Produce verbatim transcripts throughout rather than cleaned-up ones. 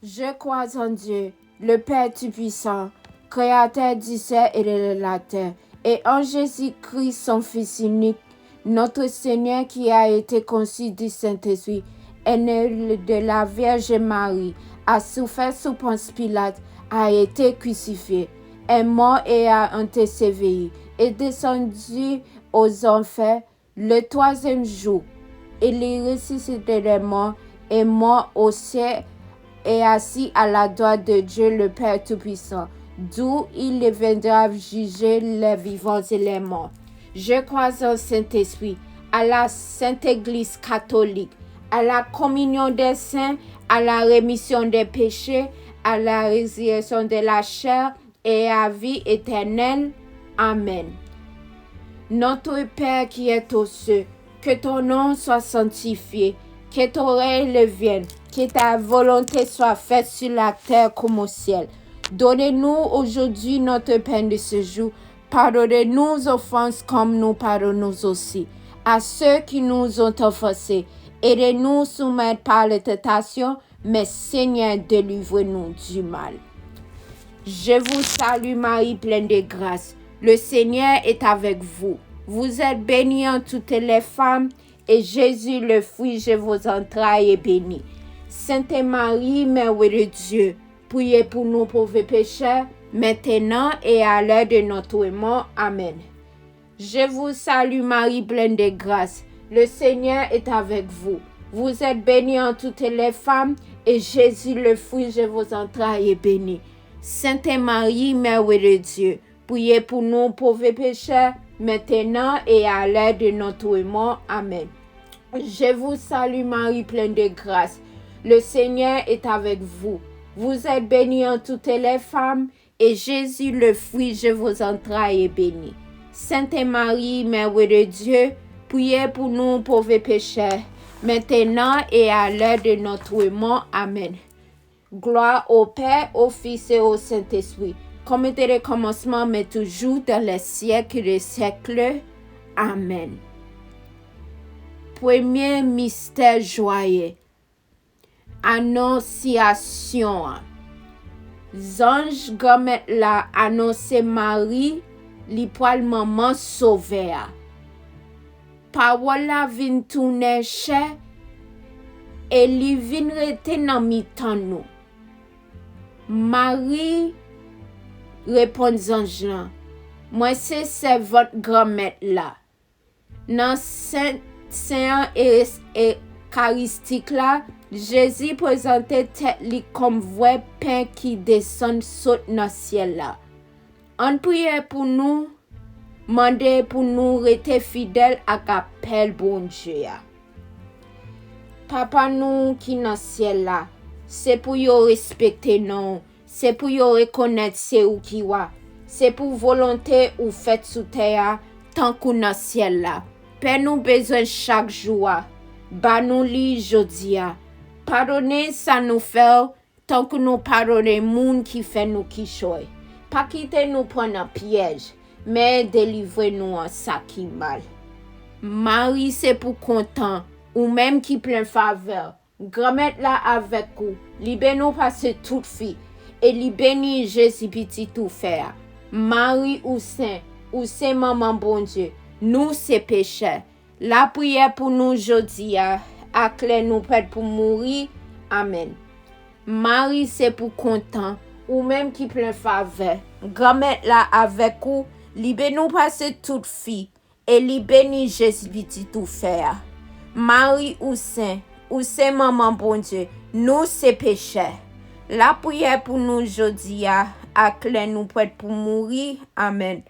Je crois en Dieu, le Père Tout-Puissant, créateur du ciel et de la terre, et en Jésus-Christ, son Fils unique, notre Seigneur, qui a été conçu du Saint-Esprit, est né de la Vierge Marie, a souffert sous Ponce Pilate, a été crucifié, est mort et a été ensevelie, est descendu aux enfers, le troisième jour, il est ressuscité des morts, est mort au ciel, et assis à la droite de Dieu le Père Tout-Puissant, d'où il viendra juger les vivants et les morts. Je crois en Saint-Esprit, à la Sainte Église catholique, à la communion des saints, à la rémission des péchés, à la résurrection de la chair et à vie éternelle. Amen. Notre Père qui es aux cieux, que ton nom soit sanctifié, que ton règne vienne, que ta volonté soit faite sur la terre comme au ciel. Donne-nous aujourd'hui notre pain de ce jour. Pardonne-nous nos offenses comme nous pardonnons aussi à ceux qui nous ont offensés. Et ne nous soumets pas à la tentation, mais Seigneur, délivre-nous du mal. Je vous salue Marie, pleine de grâce. Le Seigneur est avec vous. Vous êtes bénie entre toutes les femmes, et Jésus, le fruit de vos entrailles, est béni. Sainte Marie, Mère de Dieu, priez pour nous pauvres pécheurs, maintenant et à l'heure de notre mort. Amen. Je vous salue Marie, pleine de grâce. Le Seigneur est avec vous. Vous êtes bénie entre toutes les femmes, et Jésus, le fruit de vos entrailles, est béni. Sainte Marie, Mère de Dieu, priez pour nous pauvres pécheurs, maintenant et à l'heure de notre mort. Amen. Je vous salue Marie, pleine de grâce. Le Seigneur est avec vous. Vous êtes bénie entre toutes les femmes, et Jésus, le fruit de vos entrailles, est béni. Sainte Marie, Mère de Dieu, priez pour nous pauvres pécheurs, maintenant et à l'heure de notre mort. Amen. Gloire au Père, au Fils et au Saint-Esprit, comme était le commencement, mais toujours dans les siècles des siècles. Amen. Premye mistè jwaye, Anonsyasyon an. Zanj Granmèt la anonse Mari li pral manman Sovè a. Pawòl la vin tounen chè e li vin rete nan mitan nou. Mari reponn zanj lan, Mwen se sèvant Granmèt la. Nan Sen, Sen an e, Ekaristik la, Jezi prezante tèt li kòm vrè pen ki desann sot nan syèl la. Ann priye pou nou mande pou nou rete fidèl ak apèl Bondye a. Papa nou ki nan syèl la, se pou yo respekte non w, se pou yo rekonèt se ou ki wa, se pou volonte ou fèt sou tè a tankou nan syèl la. Pen nou bezwen chak jou a, ba nou li jodi a. Padone sa nou fè w, tankou nou padone moun ki fè nou kichòy. Pa kite nou pran nan pyèj, men delivre nou an sa ki mal. Mari se pou kontan, ou menm ki plen favè, Granmèt la avèk ou, li beni w pase tout fi, e li beni Jezi pitit ou fè a. Mari ou sen, ou se manman Bondye, nou se pechè. Lapriyè pou nou jodi a, ak lè nou prèt pou mouri. Amèn. Mari se pou kontan, ou menm ki plen favè. Granmèt la avèk ou, li beni w pase tout fi, e li beni Jezi pitit ou fè a. Mari ou sen, ou se manman Bondye, nou se pechè. Lapriyè pou nou jodi a, ak lè nou prèt pou mouri. Amèn.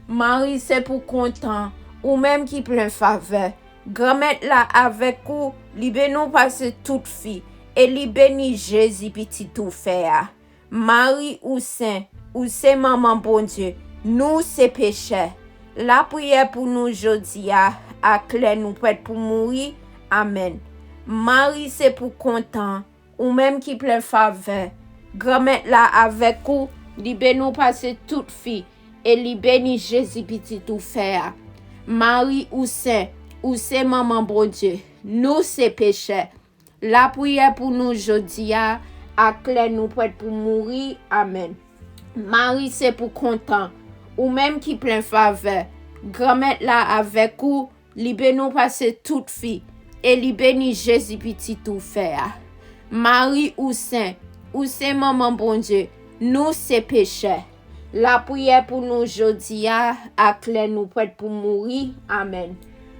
Mari se pou kontan, ou menm ki plen favè. Granmèt la avèk ou, li beni w pase tout fi, e li beni Jezi pitit ou fè a. Mari ou sen, ou se manman Bondye, nou se pechè. Lapriyè pou nou jodi a, ak lè nou prèt pou mouri. Amèn. Mari se pou kontan, ou menm ki plen favè. Granmèt la avèk ou, li beni w pase tout fi, e li beni Jezi pitit ou fè a. Mari ou sen, ou se manman Bondye, nou se pechè. Lapriyè pou nou jodi a, ak lè nou prèt pou mouri. Amèn. Mari, se pou kontan, ou menm ki plen favè, Granmèt la avèk ou, li beni w pase tout fi, e li beni Jezi pitit ou fè a. Mari, ou sen, ou se manman Bondye, nou se pechè. Lapriyè pou nou jodi a, ak lè nou prèt pou mouri. Amèn.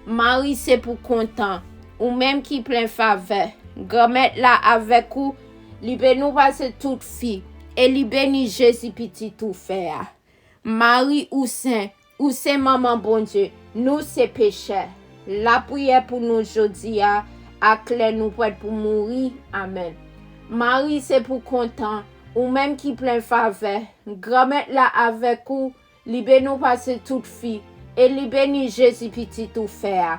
Mari, se pou kontan, ou menm ki plen favè, Granmèt la avèk ou, li beni w pase tout fi, e li beni Jezi pitit ou fè a. Mari, ou sen, ou se manman Bondye, nou se pechè. Lapriyè pou nou jodi a, ak lè nou prèt pou mouri. Amèn. Mari, se pou kontan, ou menm ki plen favè, Granmèt la avèk ou, li beni w pase tout fi, e li beni Jezi pitit ou fè a.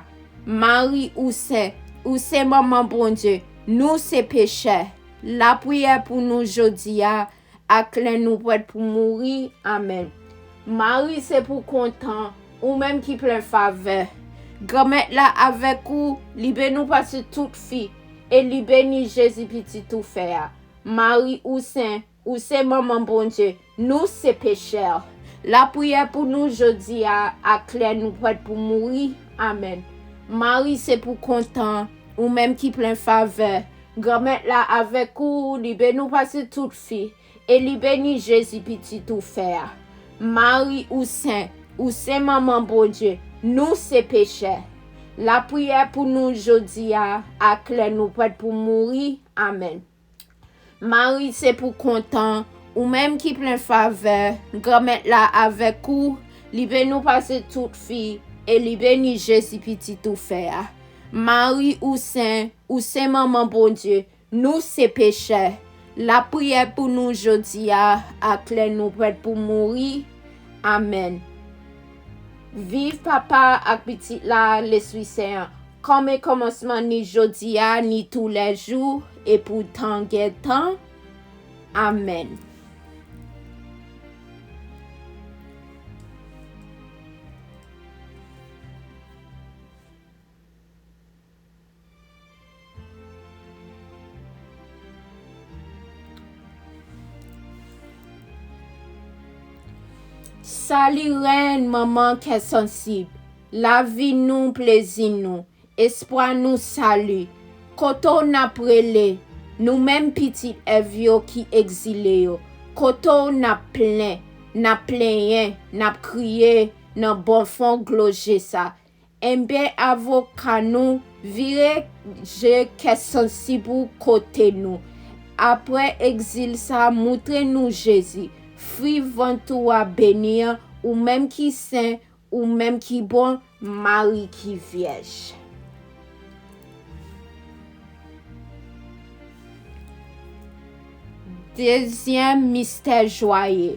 Mari, ou sen, ou se manman Bondye, nou se pechè. Lapriyè pou nou jodi a, ak lè nou prèt pou mouri. Amèn. Mari, se pou kontan, ou menm ki plen favè, Granmèt la avèk ou, li beni w pase tout fi, e li beni Jezi pitit ou fè a. Mari, ou sen, ou se manman Bondye, nou se pechè. Lapriyè pou nou jodi a, ak lè nou prèt pou mouri. Amèn. Mari, se pou kontan, ou menm ki plen favè, Granmèt la avèk ou, li beni w pase tout fi, e li beni Jezi pitit ou fè a. Mari, ou sen, ou se manman Bondye, nou se pechè. Lapriyè pou nou jodi a, ak lè nou prèt pou mouri. Amèn. Mari, se pou kontan, ou menm ki plen favè, Granmèt la avèk ou, li beni w pase tout fi, e li beni Jezi pitit ou fè a. Mari, ou sen, ou se manman Bondye, nou se pechè. Lapriyè pou nou jodi a, ak lè nou prèt pou mouri. Amèn. Viv Papa ak Pitit la, Lespri Sen an, kòm e kòmansman, ni jodi a, ni toulèjou, e pou tan gen tan. Amèn. Sali Rèn, manman kè sansib, lavi nou, plezi nou, espwa nou, sali. Kote w n ap rele, nou menm pitit Èv yo ki egzile yo? Kote w n ap plen, n ap plenyen, n ap kriye nan bò fon glo je sa? Enben, avoka nou, vire je kè sansib ou kote nou. Apre egzil sa, moutre nou Jezi, fwi vant ou a beni an, ou menm ki sen, ou menm ki bon, Mari ki vyèj. Dezyèm mistè jwaye,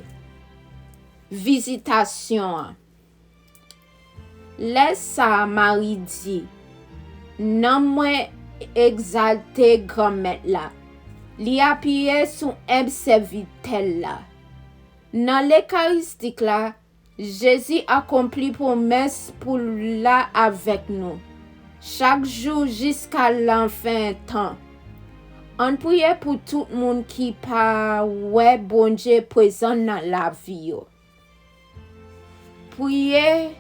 vizitasyon an. Lè sa a, Mari di, nanm mwen egzalte Granmèt la, li apiye sou enb sèvitè l la. Nan lekaristik la, Jezi akonpli pwomès pou l la avèk nou chak jou jiska lanfen tan. Ann priye pou tout moun ki pa wè Bondye prezan nan lavi yo. Priye,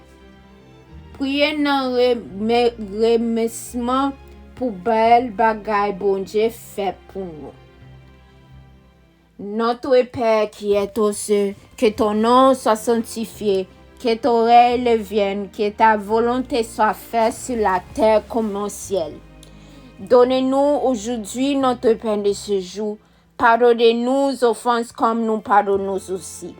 priye nan reme- remèsman pou bèl bagay Bondye fè pou nou. Notre Père qui es aux cieux, que ton nom soit sanctifié, que ton règne vienne, que ta volonté soit faite sur la terre comme au ciel. Donne-nous aujourd'hui notre pain de ce jour. Pardonne-nous nos offenses comme nous pardonnons aussi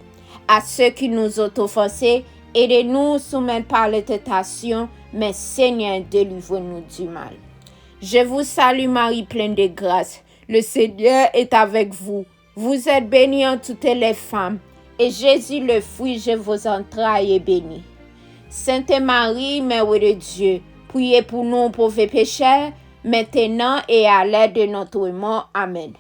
à ceux qui nous ont offensés, et ne nous soumets pas à la tentation, mais Seigneur, délivre-nous du mal. Je vous salue Marie, pleine de grâce, le Seigneur est avec vous. Vous êtes bénie entre toutes les femmes, et Jésus, le fruit de vos entrailles, est béni. Sainte Marie, Mère de Dieu, priez pour nous pauvres pécheurs, maintenant et à l'heure de notre mort. Amen.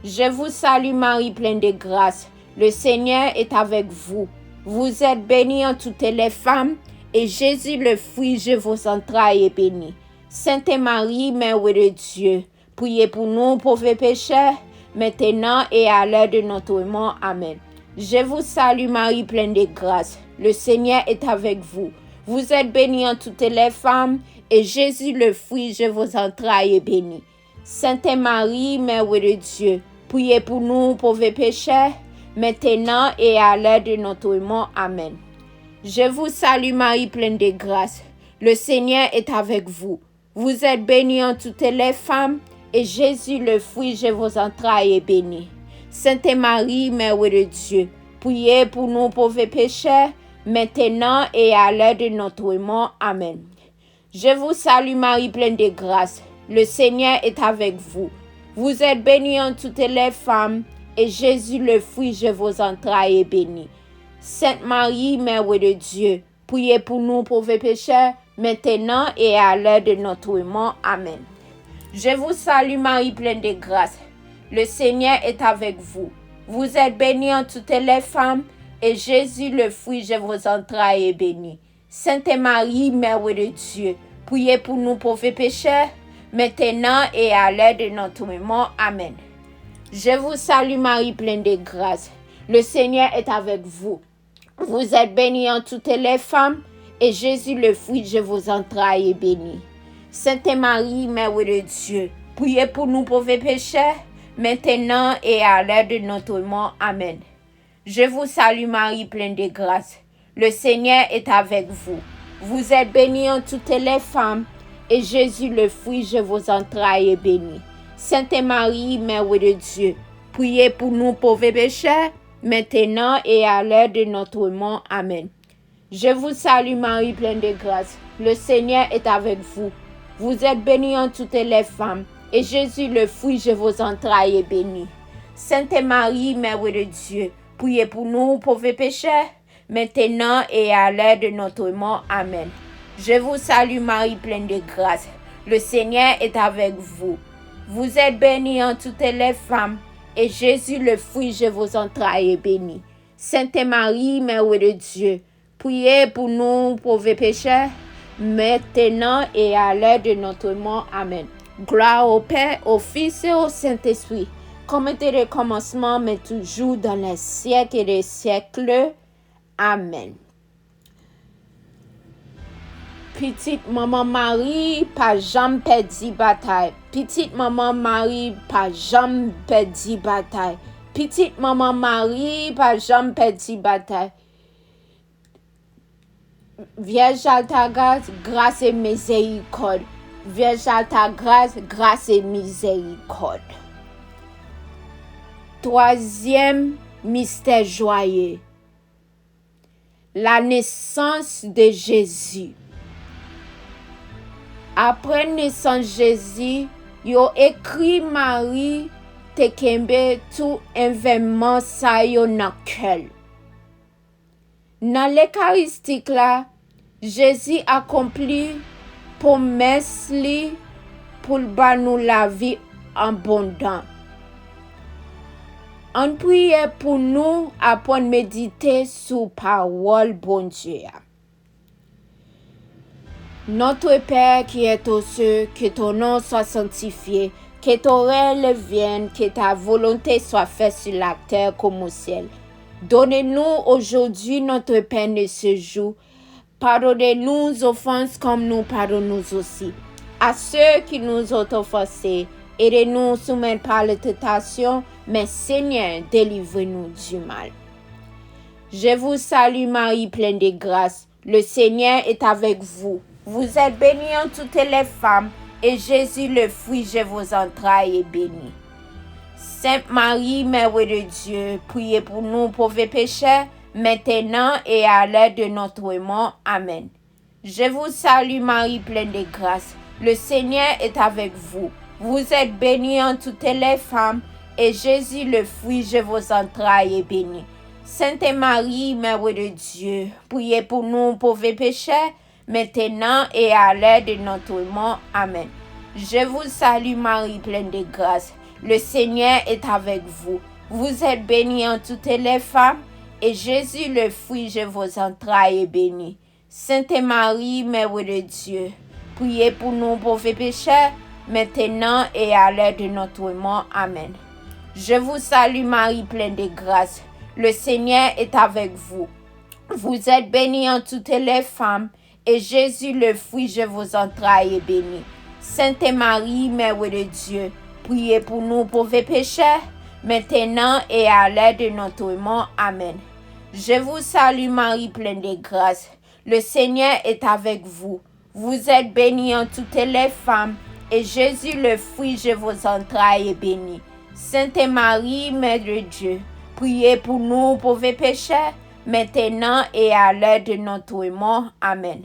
Je vous salue Marie, pleine de grâce, le Seigneur est avec vous. Vous êtes bénie entre toutes les femmes, et Jésus, le fruit de vos entrailles, est béni. Sainte Marie, Mère de Dieu, priez pour nous pauvres pécheurs, maintenant et à l'heure de notre mort. Amen. Je vous salue Marie, pleine de grâce. Le Seigneur est avec vous. Vous êtes bénie entre toutes les femmes, et Jésus, le fruit de vos entrailles, est béni. Sainte Marie, Mère de Dieu, priez pour nous pauvres pécheurs, maintenant et à l'heure de notre mort. Amen. Je vous salue Marie, pleine de grâce. Le Seigneur est avec vous. Vous êtes bénie entre toutes les femmes, et Jésus, le fruit de vos entrailles, est béni. Sainte Marie, Mère de Dieu, priez pour nous pauvres pécheurs, maintenant et à l'heure de notre mort. Amen. Je vous salue Marie, pleine de grâce. Le Seigneur est avec vous. Vous êtes bénie entre toutes les femmes, et Jésus, le fruit de vos entrailles, est béni. Sainte Marie, Mère de Dieu, priez pour nous pauvres pécheurs, maintenant et à l'heure de notre mort. Amen. Je vous salue Marie, pleine de grâce. Le Seigneur est avec vous. Vous êtes bénie entre toutes les femmes, et Jésus, le fruit de vos entrailles, est béni. Sainte Marie, Mère de Dieu, priez pour nous pauvres pécheurs, maintenant et à l'heure de notre mort. Amen. Je vous salue Marie, pleine de grâce. Le Seigneur est avec vous. Vous êtes bénie entre toutes les femmes, et Jésus, le fruit de vos entrailles, est béni. Sainte Marie, Mère de Dieu, priez pour nous pauvres pécheurs, maintenant et à l'heure de notre mort. Amen. Je vous salue Marie, pleine de grâce. Le Seigneur est avec vous. Vous êtes bénie entre toutes les femmes, et Jésus, le fruit de vos entrailles, est béni. Sainte Marie, Mère de Dieu, priez pour nous pauvres pécheurs, maintenant et à l'heure de notre mort. Amen. Je vous salue Marie, pleine de grâce. Le Seigneur est avec vous. Vous êtes bénie entre toutes les femmes, et Jésus, le fruit de vos entrailles, est béni. Sainte Marie, Mère de Dieu, priez pour nous pauvres pécheurs, maintenant et à l'heure de notre mort. Amen. Je vous salue Marie, pleine de grâce. Le Seigneur est avec vous. Vous êtes bénie entre toutes les femmes, et Jésus, le fruit de vos entrailles, est béni. Sainte Marie, Mère de Dieu, priez pour nous pauvres pécheurs, maintenant et à l'heure de notre mort. Amen. Gloire au Père, au Fils et au Saint-Esprit, comme était le commencement, mais toujours dans les siècles des siècles. Amen. Pitit manman Mari pa janm pèdi batay. Pitit manman Mari pa janm pèdi batay. Pitit manman Mari pa janm pèdi batay. Vyèj Altagras, gras e mizèrikòd. Vyèj Altagras, gras e mizèrikòd. Twazyèm mistè jwaye. La naissance de Jésus. Apre nesans Jezi, yo ekri Mari te kenbe tou evènman sa yo nan kè l. Nan lekaristik la, Jezi akonpli pwomès li pou l ba nou lavi abondan. Ann priye pou nou aprann medite sou pawòl Bondye a. Notre Père qui es aux cieux, que ton nom soit sanctifié, que ton règne vienne, que ta volonté soit faite sur la terre comme au ciel. Donne-nous aujourd'hui notre pain de ce jour. Pardonne-nous nos offenses comme nous pardonnons aussi à ceux qui nous ont offensés. Et ne nous soumets pas à la tentation, mais Seigneur, délivre-nous du mal. Je vous salue Marie, pleine de grâce. Le Seigneur est avec vous. Vous êtes bénie entre toutes les femmes, et Jésus, le fruit de vos entrailles, est béni. Sainte Marie, Mère de Dieu, priez pour nous pauvres pécheurs, maintenant et à l'heure de notre mort. Amen. Je vous salue Marie, pleine de grâce. Le Seigneur est avec vous. Vous êtes bénie entre toutes les femmes, et Jésus, le fruit de vos entrailles, est béni. Sainte Marie, Mère de Dieu, priez pour nous pauvres pécheurs, maintenant et à l'heure de notre mort. Amen. Je vous salue Marie, pleine de grâce. Le Seigneur est avec vous. Vous êtes bénie entre toutes les femmes, et Jésus, le fruit de vos entrailles, est béni. Sainte Marie, Mère de Dieu, priez pour nous pauvres pécheurs, maintenant et à l'heure de notre mort. Amen. Je vous salue Marie, pleine de grâce. Le Seigneur est avec vous. Vous êtes bénie entre toutes les femmes, et Jésus, le fruit de vos entrailles, est béni. Sainte Marie, Mère de Dieu, priez pour nous pauvres pécheurs, maintenant et à l'heure de notre mort. Amen. Je vous salue Marie, pleine de grâce. Le Seigneur est avec vous. Vous êtes bénie entre toutes les femmes, et Jésus, le fruit de vos entrailles, est béni. Sainte Marie, Mère de Dieu, priez pour nous pauvres pécheurs, maintenant et à l'heure de notre mort. Amen.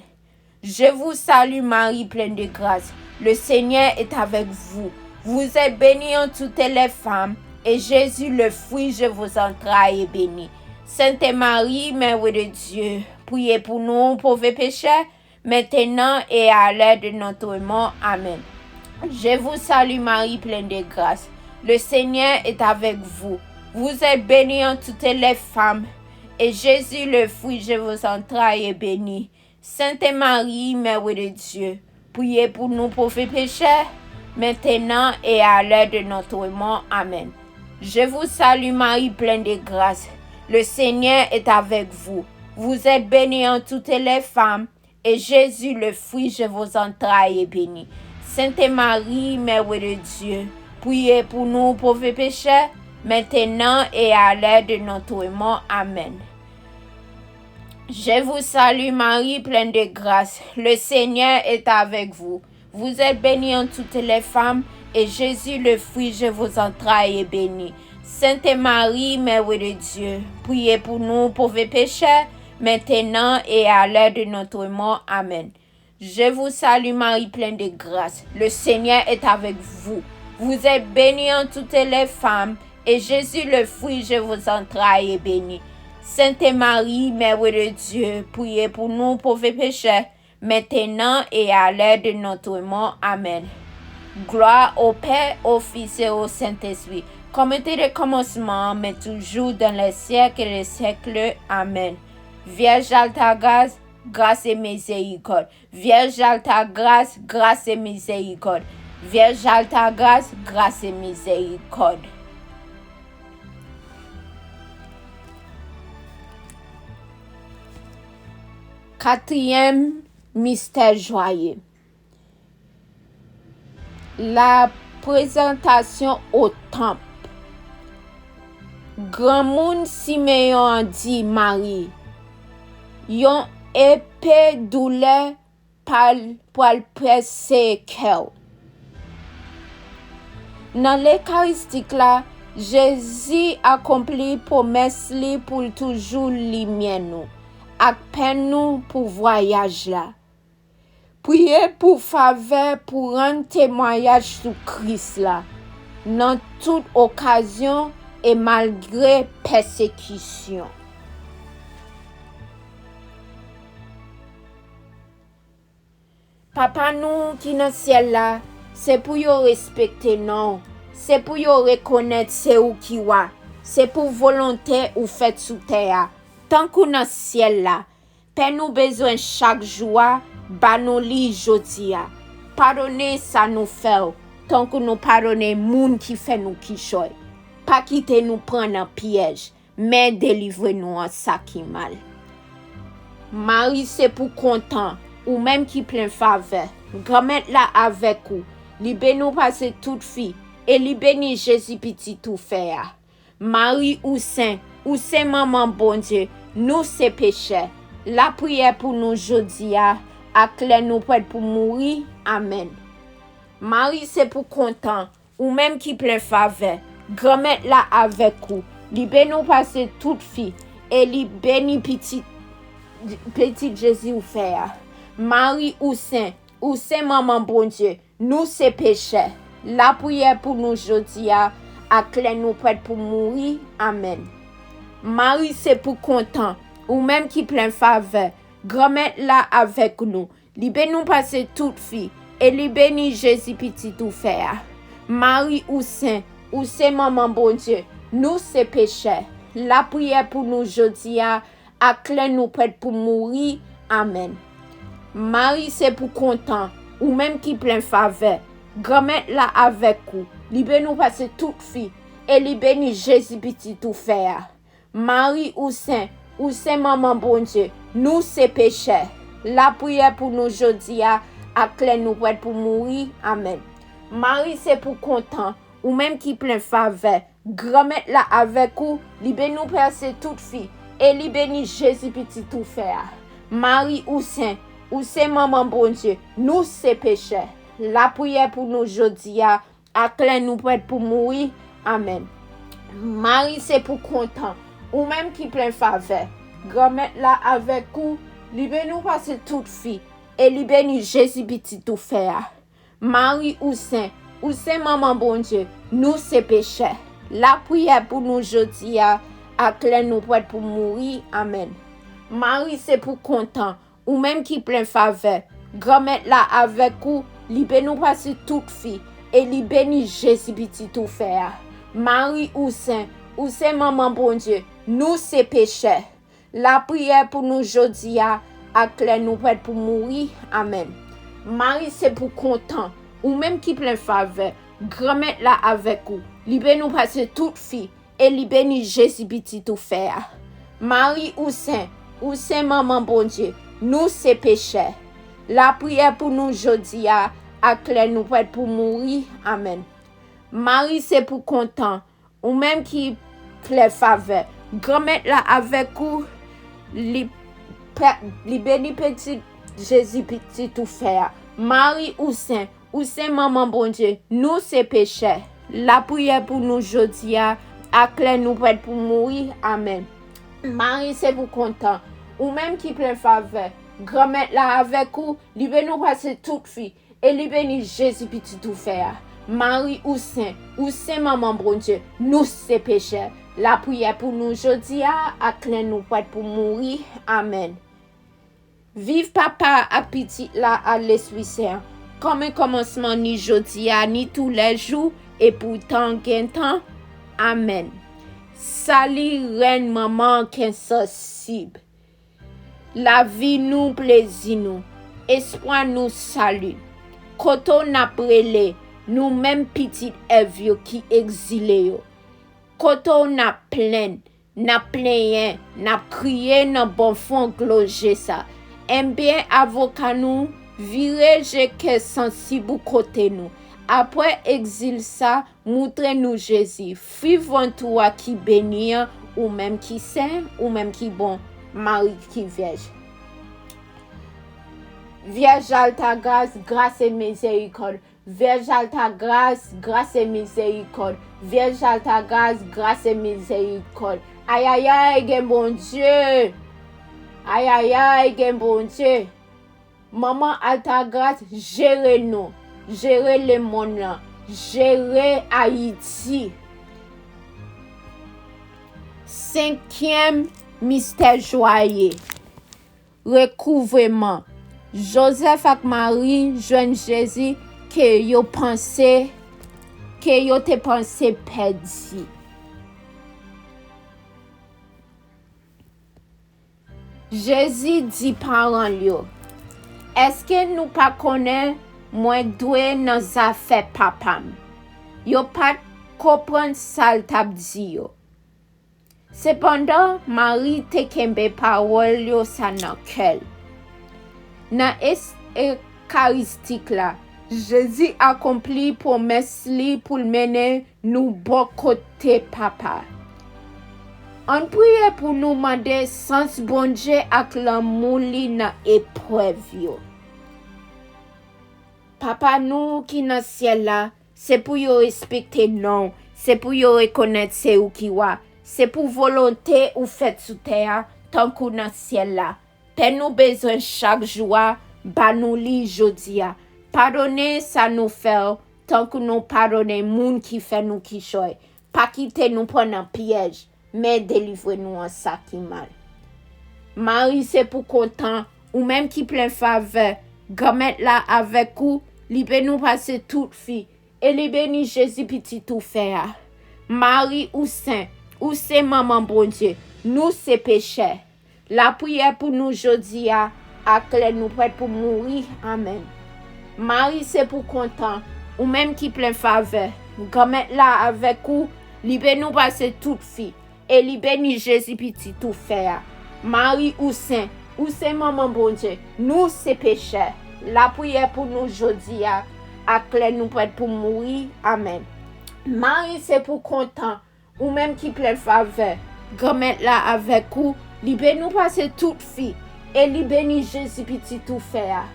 Je vous salue Marie, pleine de grâce, le Seigneur est avec vous. Vous êtes bénie entre toutes les femmes, et Jésus, le fruit de vos entrailles, est béni. Sainte Marie, Mère de Dieu, priez pour nous pauvres pécheurs, maintenant et à l'heure de notre mort. Amen. Je vous salue Marie, pleine de grâce. Le Seigneur est avec vous. Vous êtes bénie entre toutes les femmes, et Jésus, le fruit de vos entrailles, est béni. Sainte Marie, Mère de Dieu, priez pour nous pauvres pécheurs, maintenant et à l'heure de notre mort. Amen. Je vous salue Marie, pleine de grâce. Le Seigneur est avec vous. Vous êtes bénie entre toutes les femmes, et Jésus, le fruit de vos entrailles, est béni. Sainte Marie, Mère de Dieu, priez pour nous pauvres pécheurs, maintenant et à l'heure de notre mort. Amen. Je vous salue Marie, pleine de grâce, le Seigneur est avec vous. Vous êtes bénie entre toutes les femmes, et Jésus, le fruit de vos entrailles, est béni. Sainte Marie, Mère de Dieu, priez pour nous pauvres pécheurs, maintenant et à l'heure de notre mort. Amen. Je vous salue Marie, pleine de grâce, le Seigneur est avec vous. Vous êtes bénie entre toutes les femmes, et Jésus, le fruit de vos entrailles, est béni. Sainte Marie, Mère de Dieu, priez pour nous pauvres pécheurs, maintenant et à l'heure de notre mort. Amen. Gloire au Père, au Fils et au Saint-Esprit, comme était le commencement, mais toujours dans les siècles des siècles. Amen. Vierge Alta Grâce, grâce et miséricorde. Vierge Alta Grâce, grâce et miséricorde. Vierge Alta Grâce, grâce et miséricorde. Katriyèm mistè jwaye. La prezantasyon o tanp. Granmoun Simeyon an di Mari, yon epe doulè pral, pral pèse kè w. Nan lekaristik la, Jezi akonpli pwomès li pou l toujou limyè nou ak pen nou pou vwayaj la. Priye pou favè pou rann temwayaj sou Kris la nan tout okazyon e malgre pèsekisyon. Papa nou ki nan syèl la, se pou yo respekte non w, se pou yo rekonèt se ou ki wa, se pou volonte ou fèt sou tè a, tankou nan syèl la. Pen nou bezwen chak jou a, ba nou li jodi a. Padone sa nou fè w, tankou nou padone moun ki fè nou kichòy. Pa kite nou pran nan pyèj, men delivre nou an sa ki mal. Mari se pou kontan, ou menm ki plen favè. Granmèt la avèk ou, li beni w pase tout fi, e li beni Jezi pitit ou fè a. Mari ou sen, ou se manman Bondye, nou se pechè. Lapriyè pou nou jodi a, ak lè nou prèt pou mouri. Amèn. Mari se pou kontan, ou menm ki plen favè. Granmèt la avèk ou. Li beni w pase tout fi, e li beni pitit, pitit Jezi ou fè a. Mari ou sen, ou se manman Bondye, nou se pechè. Lapriyè pou nou jodi a, ak lè nou prèt pou mouri. Amèn. Mari se pou kontan, ou menm ki plen favè. Granmèt la avèk nou. Li beni w pase tout fi, e li beni Jezi pitit ou fè a. Mari ou sen, ou se manman Bondye, nou se pechè. Lapriyè pou nou jodi a, ak lè nou prèt pou mouri. Amèn. Mari se pou kontan, ou menm ki plen favè. Granmèt la avèk ou, li beni w pase tout fi, e li beni Jezi pitit ou fè a. Mari ou sen, ou se manman Bondye, nou se pechè. Lapriyè pou nou jodi a, ak lè nou prèt pou mouri. Amèn. Mari se pou kontan, ou menm ki plen favè, Granmèt la avèk ou, li beni w pase tout fi, e li beni Jezi pitit ou fè a. Mari ou sen, ou se manman Bondye, nou se pechè. Lapriyè pou nou jodi a, ak lè nou prèt pou mouri. Amèn. Mari se pou kontan, ou menm ki plen favè, Granmèt la avèk ou, li beni w pase tout fi, e li beni Jezi pitit ou fè a. Mari ou sen, ou se manman Bondye, nou se pechè. Lapriyè pou nou jodi a, ak lè nou prèt pou mouri. Amèn. Mari se pou kontan, ou menm ki plen favè, Granmèt la avèk ou, li beni w pase tout fi, e li beni Jezi pitit ou fè a. Mari ou sen, ou se manman Bondye, nou se pechè. Lapriyè pou nou jodi a, ak lè nou prèt pou mouri. Amèn. Mari se pou kontan, ou menm ki plen favè, Granmèt la avèk ou, li beni w pase tout fi, e li beni Jezi pitit ou fè a. Mari ou sen, ou se manman Bondye, nou se pechè. Lapriyè pou nou jodi a, ak lè nou prèt pou mouri. Amèn. Mari se pou kontan, ou menm ki plen favè, Granmèt la avèk ou, li, pe- li beni pitit Jezi pitit ou fè a. Mari ou sen, ou se manman Bondye, nou se pechè. Lapriyè pou nou jodi a, ak lè nou prèt pou mouri. Amèn. Mari se pou kontan, ou menm ki plen favè, Granmèt la avèk ou, li beni w pase tout fi, e li beni Jezi pitit ou fè a. Mari ou sen, ou se manman Bondye, nou se pechè. Lapriyè pou nou jodi a, ak lè nou prèt pou mouri. Amèn. Viv Papa a, ak Pitit la, a Lespri Sen an, kòm nan kòmansman, ni jodi a, ni toulèjou, e pou tan gen tan. Amèn. Sali Rèn Manman Ensansib. Lavi nou, plezi nou, espwa nou, sali. Kote w n ap rele, nou menm pitit Èv yo ki egzile yo. Kote w n ap plenn, n ap plenyen, n ap kriye nan bon fon gwo je sa. Enben, avoka nou, vire je kè sansib ou kote nou. Apre egzil sa, moutre nou Jezi, fi vant ou a ki beni an, ou menm ki sen, ou menm ki bon, Mari ki vyèj. Vyèj Altagras, gras e mizerikòd. Vyèj Altagras, gras e mizerikòd. Vyèj Altagras, gras e mizerikòd. Ayayay, gen Bondye! Ayayay, gen Bondye! Manman Altagras, jere nou, jere lemonn lan, jere Ayiti. Senkyèm mistè jwaye, rekouvreman. Jozèf ak Mari jwenn Jezi ke yo panse, ke yo te panse pèdi. Jezi di paran l yo, "Èske nou pa konnen mwen dwe nan zafè Papa m?" Yo pa t konprann sa l t ap di yo. Sepandan, Mari te kenbe pawòl yo sa nan kè l. Nan es- Ekaristik la, Jezi akonpli pwomès li pou l mennen nou bò kote Papa. Ann priye pou nou mande sans Bondye ak lanmou li nan eprèv yo. Papa nou ki nan syèl la, se pou yo respekte non w, se pou yo rekonèt se ou ki wa, se pou volonte ou fèt sou tè a, tankou nan syèl la. Pen nou bezwen chak jou a, ba nou li jodi a. Padone sa nou fè w, tankou nou padone moun ki fè nou kichòy. Pa kite nou pran nan pyèj, men delivre nou an sa ki mal. Mari se pou kontan, ou menm ki plen favè, Granmèt la avèk ou, li beni w pase tout fi, e li beni Jezi pitit ou fè a. Mari ou sen, ou se manman Bondye, nou se pechè. Lapriyè pou nou jodi a, ak lè nou prèt pou mouri. Amèn. Mari se pou kontan, ou menm ki plen favè, Granmèt la avèk ou, li beni w pase tout fi, e li beni Jezi pitit ou fè a. Mari, ou sen, ou se manman Bondye, nou se pechè. Lapriyè pou nou jodi a, ak lè nou prèt pou mouri. Amèn. Mari, se pou kontan, ou menm ki plen favè, Granmèt la avèk ou, li beni w pase tout fi, e li beni Jezi pitit ou fè a.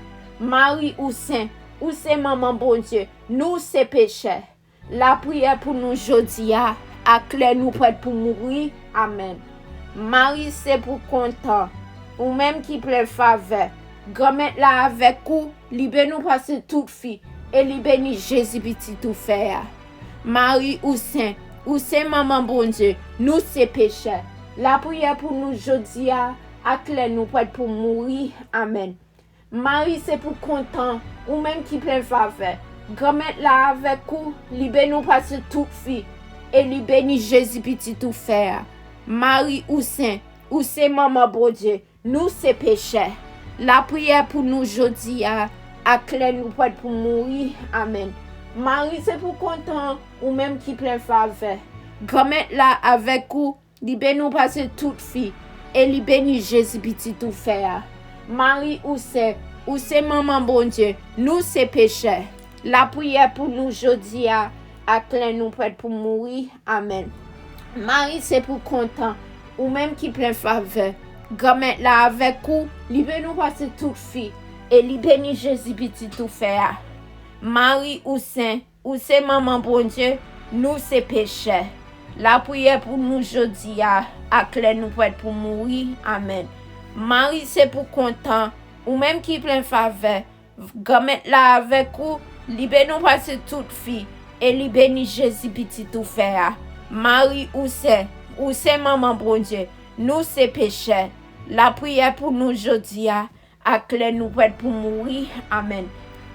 Mari, ou sen, ou se manman Bondye, nou se pechè. Lapriyè pou nou jodi a, ak lè nou prèt pou mouri. Amèn. Mari, se pou kontan, ou menm ki plen favè, Granmèt la avèk ou, li beni w pase tout fi, e li beni Jezi pitit ou fè a. Mari, ou sen, ou se manman Bondye, nou se pechè. Lapriyè pou nou jodi a, ak lè nou prèt pou mouri. Amèn. Mari, se pou kontan, ou menm ki plen favè, Granmèt la avèk ou, li beni w pase tout fi, e li beni Jezi pitit ou fè a. Mari, ou sen, ou se manman Bondye, nou se pechè. Lapriyè pou nou jodi a, ak lè nou prèt pou mouri. Amèn. Mari, se pou kontan, ou menm ki plen favè, Granmèt la avèk ou, li beni w pase tout fi, e li beni Jezi pitit ou fè a. Mari, ou sen, ou se manman Bondye, nou se pechè. Lapriyè pou nou jodi a, ak lè nou prèt pou mouri. Amèn. Mari, se pou kontan, ou menm ki plen favè, Granmèt la avèk ou, li beni w pase tout fi, e li beni Jezi pitit ou fè a. Mari, ou sen, ou se manman Bondye, nou se pechè. Lapriyè pou nou jodi a, ak lè nou prèt pou mouri. Amèn. Mari, se pou kontan, ou menm ki plen favè, Granmèt la avèk ou, li beni w pase tout fi, e li beni Jezi pitit ou fè a. Mari, ou sen, ou se manman Bondye, nou se pechè. Lapriyè pou nou jodi a, ak lè nou prèt pou mouri. Amèn.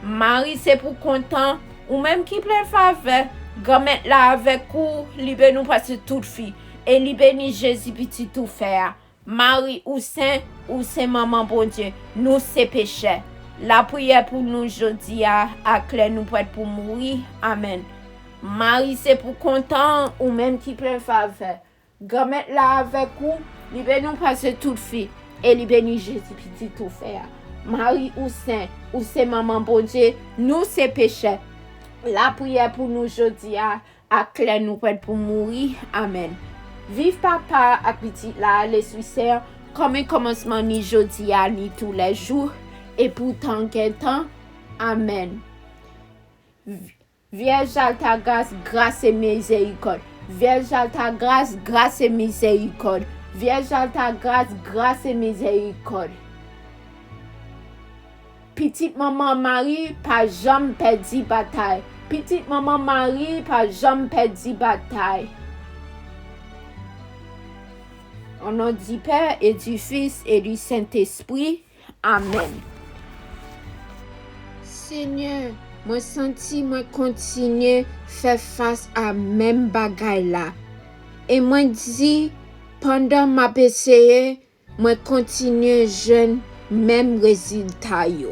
Mari, se pou kontan, ou menm ki plen favè, Granmèt la avèk ou, li beni w pase tout fi, e li beni Jezi pitit ou fè a. Mari, ou sen, ou se manman Bondye, nou se pechè. Lapriyè pou nou jodi a, ak lè nou prèt pou mouri. Amèn. Mari, se pou kontan, ou menm ki plen favè, Granmèt la avèk ou, li beni w pase tout fi, e li beni Jezi pitit ou fè a. Mari, ou sen, ou se manman Bondye, nou se pechè. Lapriyè pou nou jodi a, ak lè nou prèt pou mouri. Amèn. Viv Papa ak Pitit la, Lespri Sen, kòm e kòmansman, ni jodi a, ni toulèjou, e pou tan gen tan. Amèn. Vyèj Altagras, gras e mizèrikòd. Vyèj Altagras, gras e mizèrikòd. Vyèj Altagras, gras e mizèrikòd. Pitit manman Mari pa janm pèdi batay. Pitit manman Mari pa janm pèdi batay. Au nom du Père et du Fils et du Saint-Esprit. Amèn. Senyè, mwen santi mwen kontinye fè fas a menm bagay la. E mwen di, pandan m ap eseye, mwen kontinye jwenn menm rezilta yo.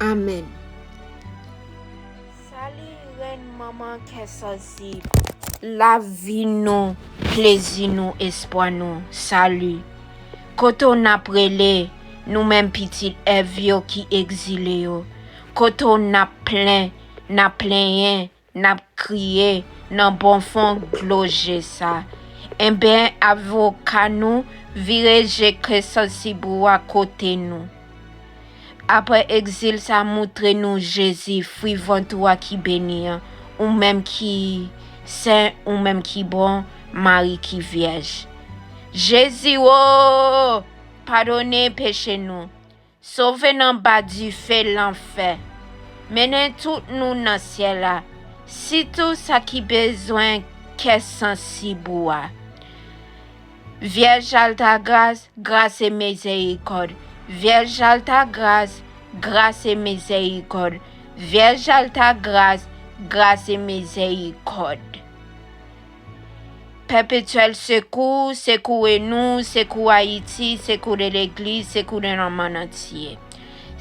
Amèn. Sali, Rèn, manman kè sansib. Lavi nou, plezi nou, espwa nou, sali. Kote w n ap rele, nou menm pitit Èv yo ki egzile yo? Kote w n ap plen, n ap plenyen, n ap kriye nan bon fon dlo je sa? Enben, avoka nou, vire je kè sansib ou a kote nou. Apre egzil sa, moutre nou Jezi, fwi vant ou a ki beni an, ou menm ki sen, ou menm ki bon, Mari ki vyèj. Jezi o! Padone peche nou. Sove n anba dife lanfè. Mennen tout nou nan syèl la, sitou sa ki bezwen kè sansib ou a. Vyèj Altagras, gras e mizèrikòd. Vyèj Altagras, gras e mizèrikòd. Vyèj Altagras, gras e mizèrikòd. Pèpetyèl sekou, sekoure nou, sekoure Ayiti, sekoure legliz, sekoure lemonn antye.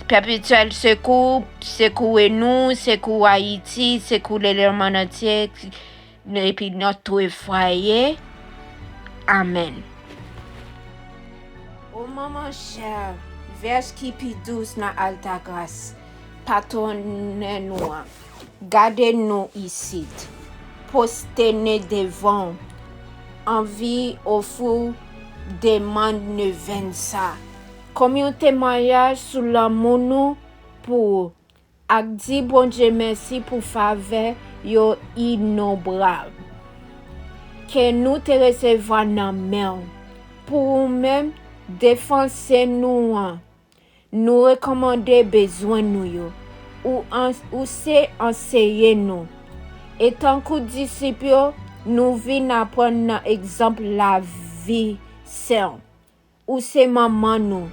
Pèpetyèl sekou, sekoure nou, sekoure Ayiti, sekoure lemonn antye. epi notre foyer. Amèn. O manman chè, Vyèj ki pi dous nan Altagras, patwòn nou an, gade nou isit, pwostène devan w, anvi ofri w demann nevèn sa, kòm yon temwayaj sou lanmou nou pou ou, ak di Bondye mèsi pou favè yo inonbrab ke nou te resevwa nan men w. Pou ou menm, defanse nou an, nou rekòmande bezwen nou yo. Ou, an, ou se anseye nou. E tankou disip yo, nou vin aprann nan egzanp lavi sen w. Ou se manman nou.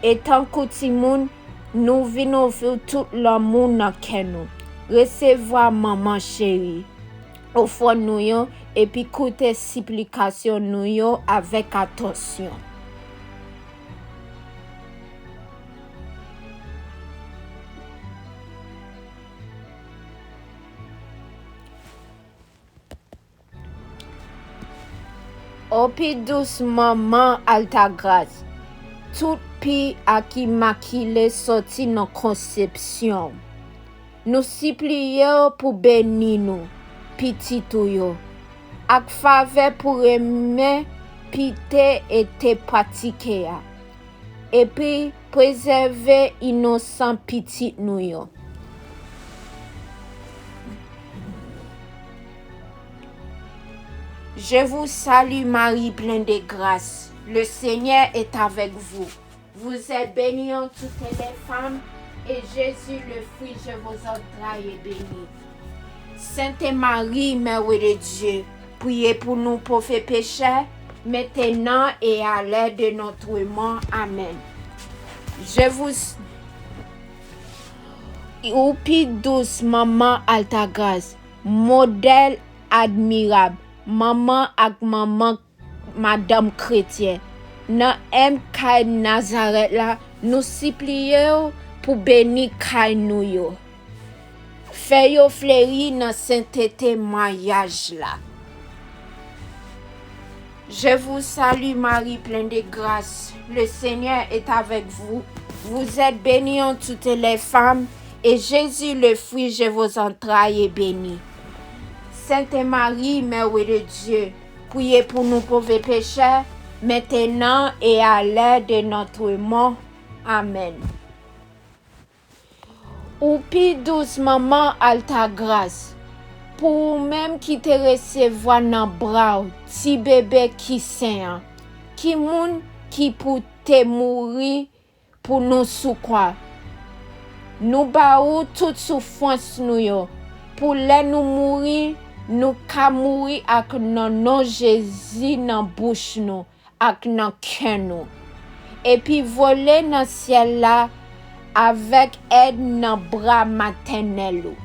E tankou timoun, nou vin ofri w tout lanmou nan kè nou. Resevwa manman cheri, ofrann nou yo, epi koute siplikasyon nou yo avèk atansyon. O pi dous manman Altagras, tout pi ak imakile sòti nan konsepsyon w. Nou sipliye w pou beni nou, pitit ou yo, ak favè pou renmen pite e te pratike a, epi prezève inosan pitit nou yo. Je vous salue, Marie pleine de grâce, le Seigneur est avec vous. Vous êtes bénie entre toutes les femmes, et Jésus, le fruit de vos entrailles, est béni. Sainte Marie, Mère de Dieu, priez pour nous pauvres pécheurs, maintenant et à l'heure de notre mort. Amen. Je vous... Ou pi dous, manman Altagras, modèl admirab, manman ak manman madanm kretyen. Nan M K Nazarèt la, nou sipliye w pou beni kay nou yo. Fè yo fleri nan sentete maryaj la. Je vous salue, Marie pleine de grâce, le Seigneur est avec vous. Vous êtes bénie entre toutes les femmes, et Jésus, le fruit de vos entrailles, est béni. Sainte Marie, Mère de Dieu, priez pour nous pauvres pécheurs, maintenant et à l'heure de notre mort. Amen. Ou pi dous manman Altagras, pou ou menm ki te resevwa nan bra w ti bebe ki sen an, ki moun ki pou te mouri pou nou sou kwa. Nou ba ou tout soufrans nou yo, pou lè nou mouri, nou ka mouri ak nan non Jezi nan bouch nou ak nan kè nou, epi vole nan syèl la avèk èd nan bra matènèl ou.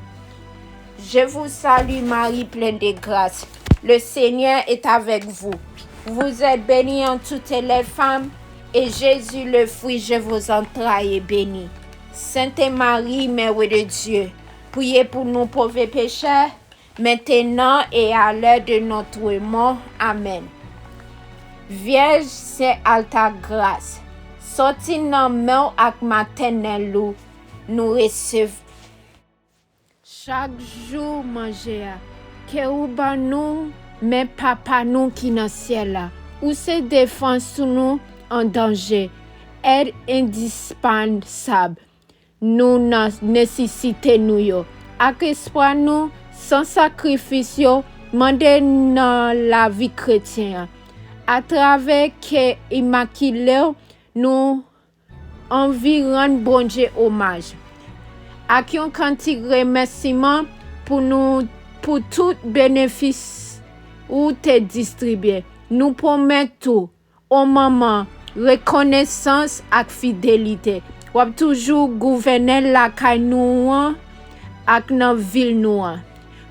Je vous salue, Marie pleine de grâce, le Seigneur est avec vous. Vous êtes bénie entre toutes les femmes, et Jésus, le fruit de vos entrailles, est béni. Sainte Marie, Mère de Dieu, priez pour nous pauvres pécheurs, maintenant et à l'heure de notre mort. Amen. Vyèj Sen Altagras, sòti nan men w ak matènèl ou, nou resevwa. Chak jou manje a, ke ou ban nou, men Papa nou ki nan syèl la, ou se defans nou an danje, èd endispansab nou nan nesesite nou yo, ak espwa nou san sakrifis yo mande nan lavi kretyen an. Atravè kè imakile w, nou anvi rann Bondye omaj ak yon kantik remèsiman pou nou, pou tout benefis ou te distribye. Nou pwomèt tou, o manman, rekonesans ak fidelite. W ap toujou gouvènen lakay nou an ak nan vil nou an,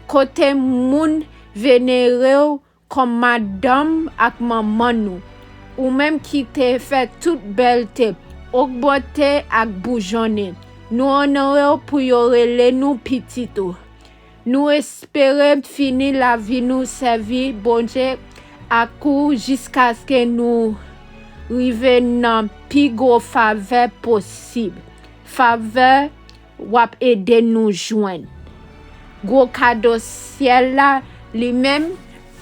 kote moun venere w kòm madanm ak manman nou, ou menm ki te fè tout bèlte ogmante ak boujonnen. Nou onore w pou yo rele nou pitit ou. Nou espere fini lavi nou sèvi Bondye ak ou jiskaske nou rive nan pi gwo favè posib. Favè w ap ede nou jwenn gwo kado syèl la li menm.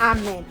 Amèn.